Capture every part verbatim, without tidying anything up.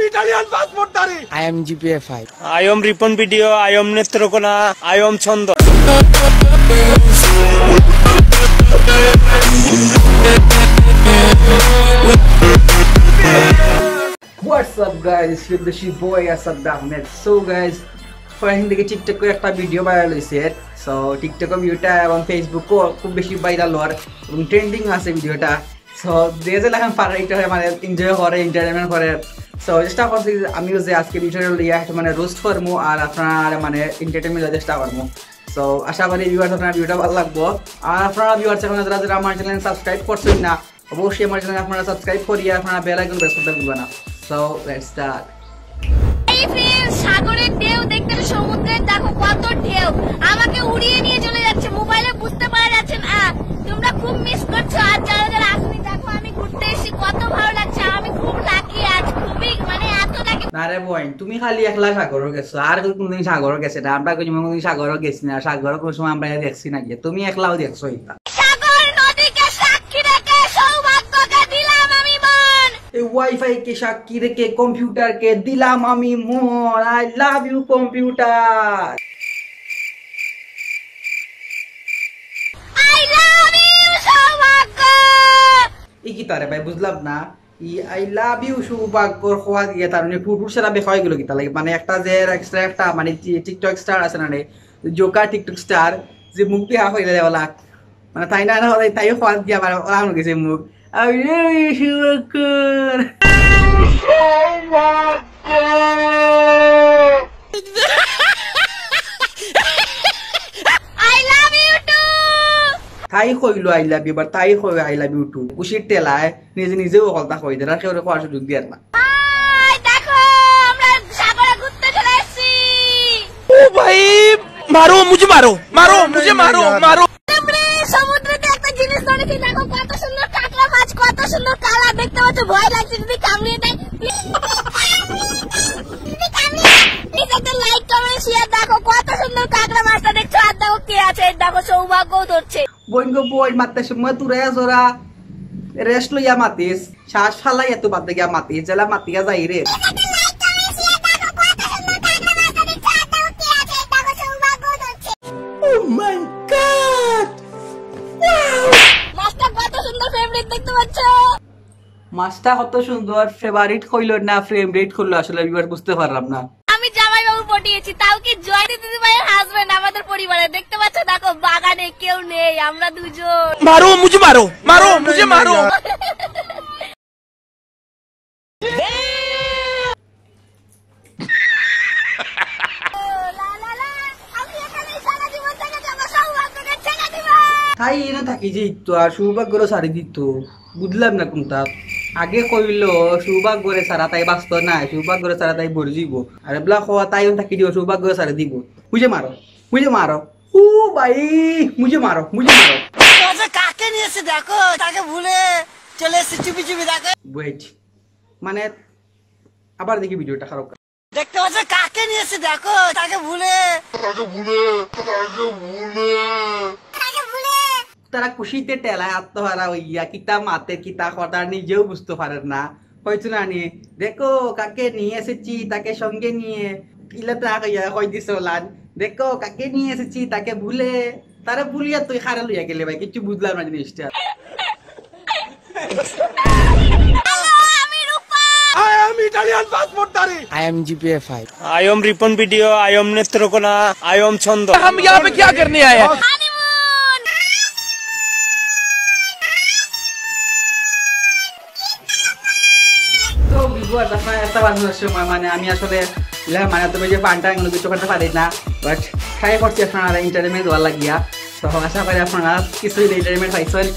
Italian passport ধারী। I am G P A five. I am Ripon Video, I am Netrokona, I am Chondo. What's up guys, it's your boy Asad Ahmed. So guys, পরদিন থাকি TikTok-ও একটা video viral অইছে। So TikTok-ও video-টা এবং Facebook-ও খুব বেশি viral অর এবং trending আছে video-টা। So যে যেলাখান পারে একটু মানে enjoy করে, entertainment করে। So চেষ্টা করছি যে আমিও যে আজকে video-টা লইয়া একটু মানে roast করমু আর আপনারারে মানে entertainment দেওয়ার চেষ্টা করমু। So আশা করি viewers আপনারার video-টা ভালা লাগবো। আর আপনারা viewers এখনো যারা যারা আমার channel subscribe করছইন না, অবশ্যই আমার channel আপনারা subscribe করিয়া আপনারা bell icon press করতে ভুলবা না। So let's start. এই ফ্রেন্ডস, সাগরের ঢেউ দেখতে, সমুদ্রের দেখো কত ঢেউ, আমাকে উড়িয়ে নিয়ে চলে যাচ্ছে, মোবাইলে বুঝতে পারা যাচ্ছে না। তোমরা খুব মিস করছো। আর যারা যারা আসনি, দেখো আমি ঘুরতে এসেছি, কত ভালো লাগছে। আমি খুব লাকি আজ, খুবই মানে এত লাকি। না রে বোন, তুমি খালি একলা সাগরো গেছো, আর কেউ কোনোদিন সাগরো গেছে না। আমরা কোনোদিন সাগরো গেছি না, সাগরো কোনো সময় আমরা দেখছি না গিয়া, তুমি একলাও দেখছো ইতা। সাগর নদীকে সাক্ষী রেখে সৌভাগ্যকে দিলাম আমি মন। এই ওয়াইফাই কে সাক্ষী রেখে কম্পিউটারকে দিলাম আমি মন। I love you computer. I love you সৌভাগ্য। ই কিতা রে ভাই, বুঝলাম না। ই I love you সৌভাগ্যর খোয়া দিয়ে তার মানে ফুটফুট সেরা বেখা অইগেলো কিতা লাগে, মানে একটা যে extra একটা মানে টি-, TikTok star আছে না রে, জোকার TikTok star, যে মুখ দিয়া হইলে দেওয়া লাগ, মানে তাই না, না হলে তাইও খোয়া দিয়া মানে ওরা গেছে মুখ। I love you সৌভাগ্যর। I love you too. তাই কইলো I love you, but তাই কই I love you too। খুশির ঠেলায় নিজে নিজেও হকলতা কই দের, আর কেউরে কওয়ার সুযোগ দিয়ার না। এই দেখো, আমরা সাগরে ঘুরতে চলে এসেছি। ও ভাই, মারো, মুঝে মারো, মারো, মুঝে মারো, মারো। বাপরে, সমুদ্রেতে একটা জিনিস ধরেছি, দেখো কত সুন্দর কাঁকড়া মাছ, কত সুন্দর কালার, দেখতে পাচ্ছ, ভয় লাগছে যদি কামড়িয়ে দেয়। Please একটা like, comment, share, দেখো কত সুন্দর কাঁকড়া মাছটা দেখছো, আর দেখো কে আছে, এই দেখো সৌভাগ্যও ধরছে। বোন গো বোন, মাততে সময় তুরে জোরা rest লইয়া মাতিস, শ্বাস ফালাই এত বাদ দিয়া মাতিস, জেলা মাতিয়া যাই রে। Oh my God! Wow! মাছটা কত সুন্দর favourite দেখতে পাচ্ছ? মাছটা কত সুন্দর favourite কইলো না favourite কইলো, আসলে viewers বুঝতে পারলাম না। আমি জামাইবাবু পটিয়েছি, তাও কি জয়দি দিদিভাইয়ের husband আমাদের পরিবারে। দেখতে পাচ্ছ, দেখো বাগানে কেউ নেই, আমরা দুজন। মারো, মুঝে মারো, মারো, মুঝে মারো। তাই এনে থাকি যে তো আর সৌভাগ্যরে সারি দিত, বুঝলাম না কোনটা। আগে কইলো সৌভাগ্যরে সারা তাই বাঁচতো না, সৌভাগ্যরে সারা তাই মরি যাইবো। আর এবলা কওয়া তাই এনে থাকি দিব সৌভাগ্যরে সারি দিব। বুঝে মারো, বুঝে মারো। ও ভাই, মুঝে মারো, মুঝে মারো। আচ্ছা, কাকে নিয়ে এসে দেখো, তাকে ভুলে চলে এসে চুপি চুপি দেখো। Wait, মানে আবার দেখি video-টা খারাপ। দেখতে পাচ্ছ, কাকে নিয়ে এসে দেখো, তাকে ভুলে। তারা খুশিতে ঠেলায় আত্মহারা হইয়া কিতা মাতে, কিতা কথা নিজেও বুঝতে পারেন না। কইছো না নি, "দেখো কাকে নিয়ে এসেছি, তাকে সঙ্গে নিয়ে।" ইলা তা কইয়া কই দিছে ওলান, "দেখো কাকে নিয়ে এসেছি, তাকে ভুলে।" তারা ভুলিয়া তুই খারা লইয়া গেলে ভাই, কিচ্ছু বুঝলাম না জিনিসটা। Hello, আমি রূপা। I am Italian passport ধারী। I am G P A five. I am Ripon Video, I am Netrokona, I am Chondo. हम यहाँ पे क्या करने आए हैं? Honeymoon। তো viewers, আপনারা একটা বাজানোর সময় মানে আমি আসলে ইলা মানে তুমি যে ফানটা এগুলো কিছু করতে পারি না, but try করছি আপনারা entertainment দেওয়ার লাগিয়া। তো আশা করি আপনারা কিছু entertainment পাইছেন।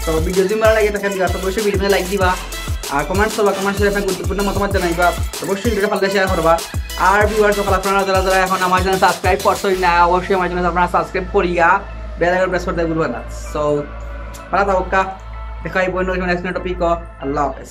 তো video যদি ভালো লাগে থাকে viewers অবশ্যই video like দিবা, আর comments করবা, comments করে আপনার গুরুত্বপূর্ণ মতামত জানাইবা, অবশ্যই video ভালো share করবা। আর viewers সকল আপনারা যারা যারা এখন আমার channel subscribe করছেন না, অবশ্যই আমার channel আপনারা subscribe করিয়া bell icon press করতে ভুলবেন না। So ভালো থাকুক্কা, দেখা হইব অন্য কোনো next topic। আল্লাহ হাফেজ।